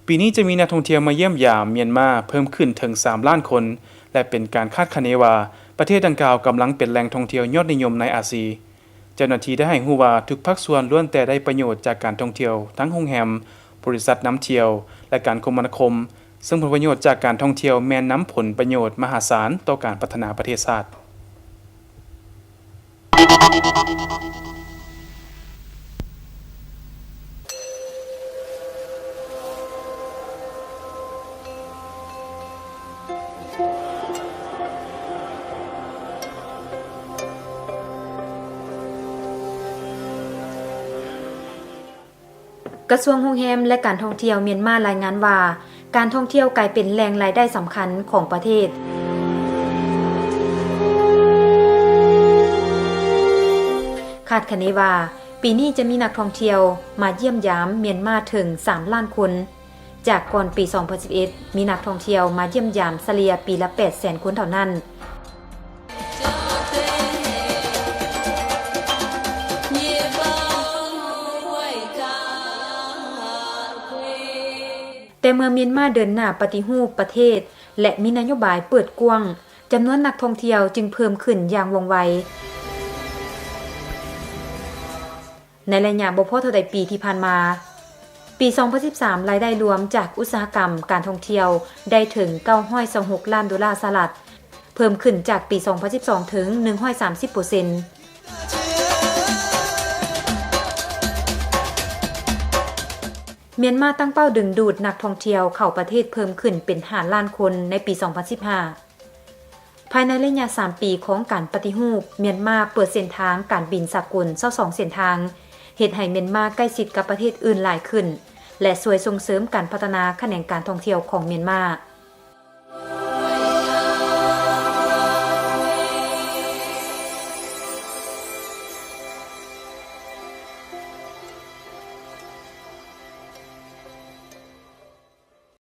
ປີນີ້ຈະມີນັກທ່ອງທ່ຽວມາຢ້ຽມຢາມມຽນມາເພີ່ມຂຶ້ນເຖິງສາມລ້ານຄົນ ແລະ ເປັນການຄາດຄະເນວ່າ ປະເທດດັ່ງກ່າວກຳລັງເປັນແຫຼ່ງທ່ອງທ່ຽວຍອດນິຍົມໃນອາຊີ. ເຈົ້າໜ້າທີ່ໄດ້ໃຫ້ຮູ້ວ່າ ທຸກພາກສ່ວນລ້ວນແຕ່ໄດ້ປະໂຫຍດຈາກການທ່ອງທ່ຽວ, ທັງໂຮງແຮມ, ບໍລິສັດນຳທ່ຽວ ແລະ ການຄົມມະນາຄົມ, ເຊິ່ງຜົນປະໂຫຍດຈາກການທ່ອງທ່ຽວແມ່ນນຳຜົນປະໂຫຍດມະຫາສານຕໍ່ການພັດທະນາປະເທດຊາດ. ກະຊວງໂຮງແຮມ ແລະ ການທ່ອງທ່ຽວມຽນມາລາຍງານວ່າ ການທ່ອງທ່ຽວກາຍເປັນແຫຼ່ງລາຍໄດ້ສຳຄັນຂອງປະເທດ. ຄາດຄະເນວ່າ ປີນີ້ຈະມີນັກທ່ອງທ່ຽວມາຢ້ຽມຢາມມຽນມາເຖິງສາມລ້ານຄົນ. ຈາກກ່ອນປີສອງພັນສິບເອັດ ມີນັກທ່ອງທ່ຽວມາຢ້ຽມຢາມສະເລ່ຍປີລະແປດແສນຄົນເທົ່ານັ້ນ. ແຕ່ເມື່ອມຽນມາເດີນໜ້າປະຕິຮູບປະເທດ ແລະ ມີນະໂຍບາຍເປີດກວ້າງ, ຈຳນວນນັກທ່ອງທ່ຽວຈຶ່ງເພີ່ມຂຶ້ນຢ່າງວ່ອງໄວ. ໃນໄລຍະບໍ່ພໍເທົ່າໃດປີທີ່ຜ່ານມາ, ປີສອງພັນສິບສາມ ລາຍໄດ້ລວມຈາກອຸດສາຫະກຳການທ່ອງທ່ຽວໄດ້ເຖິງເກົ້າຮ້ອຍຊາວຫົກລ້ານໂດລາສະຫະລັດ, ເພີ່ມຂຶ້ນຈາກປີສອງພັນສິບສອງເຖິງໜຶ່ງຮ້ອຍສາມສິບເປີເຊັນ. ມຽນມາຕັ້ງເປົ້າດຶງດູດນັກທ່ອງທ່ຽວເຂົ້າປະເທດເພີ່ມຂຶ້ນເປັນຫ້າລ້ານຄົນໃນປີສອງພັນສິບຫ້າ. ພາຍໃນໄລຍະສາມປີຂອງການປະຕິຮູບ, ມຽນມາເປີດເສັ້ນທາງການບິນສາກົນຊາວສອງເສັ້ນທາງ, ເຮັດໃຫ້ມຽນມາໃກ້ຊິດກັບປະເທດອື່ນຫຼາຍຂຶ້ນ ແລະ ຊ່ວຍສົ່ງເສີມການພັດທະນາຂະແໜງການທ່ອງທ່ຽວຂອງມຽນມາ.